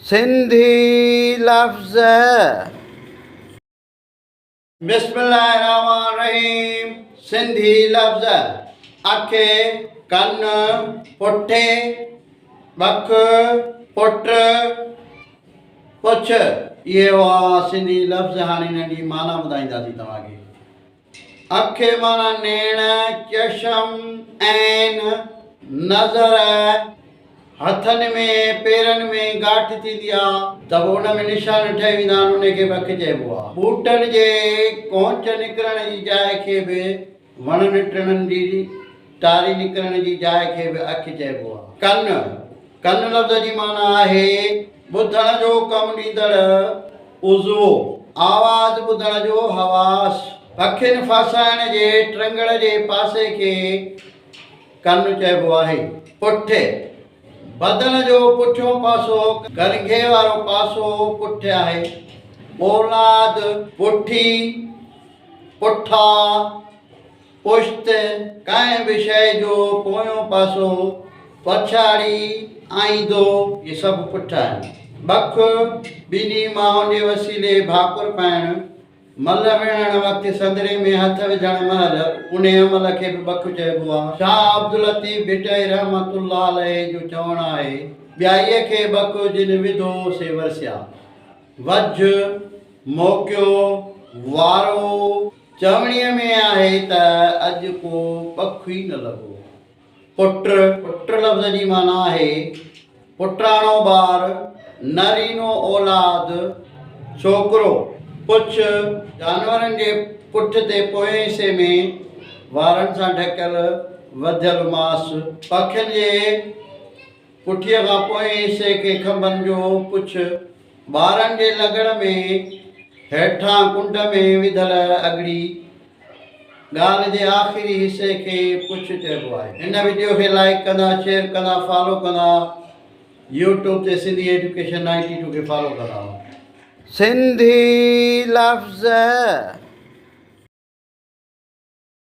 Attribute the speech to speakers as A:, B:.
A: سنڌي لفظ. بسم الله الرحمٰن الرحيم سنڌي لفظ، اک، ڪن، پٺي، ٻک، پٽ، پڇ. اهي هئا سنڌي لفظ هاڻي انهن جي معنيٰ ٻڌائينداسين توهان کي. اک معنيٰ نيڻ، چشم، عين، نظر، هٿن ۾ پيرن ۾ گاٺ ٿيندي آ ته به ان ۾ نشان ٺهي ويندا آهن ان کي به اک چئبو آ. ٻوٽن جي ڪونچ نڪرڻ جي جاء کي به وڻن ٽڻن جي ٽاري نڪرڻ جي جاء کي به اک چئبو آ. ڪن، ڪن لفظ جي معنيٰ آهي ٻڌڻ جو ڪم ڏيندڙ عضوو، آواز ٻڌڻ جو حواس. پکين ڦاسائڻ جي ٽرنگڙ جي پاسي کي ڪن چئبو آهي. پٺ، بدن جو پٺيون پاسو، ڪرنگهي وارو پاسو پٺ آهي. اولاد، پٺي، پٺا، پشت، ڪنهن به شيء جو پويون پاسو، پڇاڙي، آئيندو، اهي سڀ پٺ آهن. ٻک، ٻنهي مائن جي وسيلي ڀاڪر پائڻ، ملهه وڙهڻ وقت سندري ۾ هٿ وجهڻ مهل انهي عمل کي به ٻک چئبو آهي. شاهه عبداللطيف ڀٽائي رحمة الله عليه جو چوڻ آهي، ٻيائيء کي ٻک جن وڌو سي ورسيا. وجهه، موقعو، وارو. چوڻيء ۾ آهي ته اڄ ڪو ٻک ئي نه لڳو. پٽ، پٽ لفظ جي معنيٰ آهي پٽاڻو ٻار، نرينو اولاد، ڇوڪرو. پڇ، جانورن جي پٺ تي پوئين حصي ۾ وارن سان ڍڪيل وڌيل ماس. پکين جي پٺيء کان پوئين حصي کي کنڀن جو پڇ. ٻارن جي لڳڙ ۾ هيٺان ڪنڊ ۾ وڌل اڳڙي. ڳالهه جي آخري حصي کي پڇ چئبو آهي. هن وڊيو کي لائيڪ ڪندا شيئر ڪندا فالو ڪندا يوٽيوب تي سنڌي ايجوڪيشن 92 کي فالو ڪندا.
B: سنڌي لفظ.